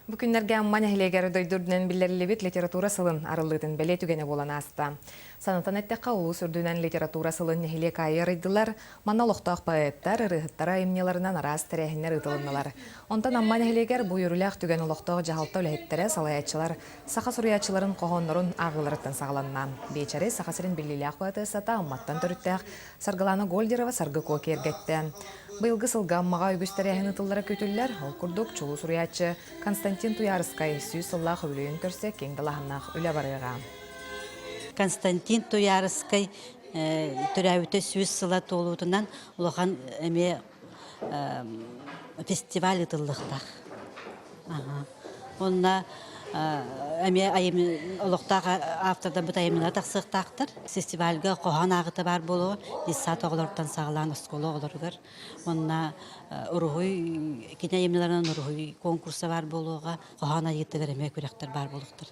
Бу күннэргэ Амма нэһилиэгэр дойду үрдүнэн биллэриллибит литература сылын арыллыытын бэлиэ түгэнэ буолан ааста. Санатан эттэххэ, улуус үрдүнэн литература сылын нэһилиэк аайы арыйдылар. Манна олохтоох поэттар, ырыаһыттар айымньыларынан араас тэрээһиннэр ыытылыннылар. Онтон Амма нэһилиэгэр бу үөрүүлээх түгэн олохтоох дьаһалта үлэһиттэрэ, салайааччылар саха суруйааччыларын хоһооннорун ааҕыыларыттан саҕаланна. Биэчэри Саха сирин биллиилээх поэтессата Амматтан төрүттээх Саргылаана Гольдерова Саргы Куо киэргэттэ. Быйылгы сылга Аммаҕа үгүс тэрээһин ыытыллара күүтүллэр. Ол курдук, чулуу суруйааччы Константин Туйаарыскай 100 сыллаах үбүлүөйүн көрсө киэҥ далааһыннаах үлэ барыаҕа. Константин Туйаарыскай төрөөбүтэ 100 сыла туолуутунан улахан эмиэ фестиваль ыытыллыахтаах. Онно эмиэ олохтоох автордарбыт айымньылара тахсыахтаахтар. Фестивальга хоһоон ааҕыта баар буолуо, детсад оҕолоруттан саҕалаан оскуола оҕолоругар. Уонна уруһуй, кини айымньыларынан уруһуй конкурса баар буолуоҕа, хоһоон айыытыгар эмиэ күрэхтэр баар буолуохтар.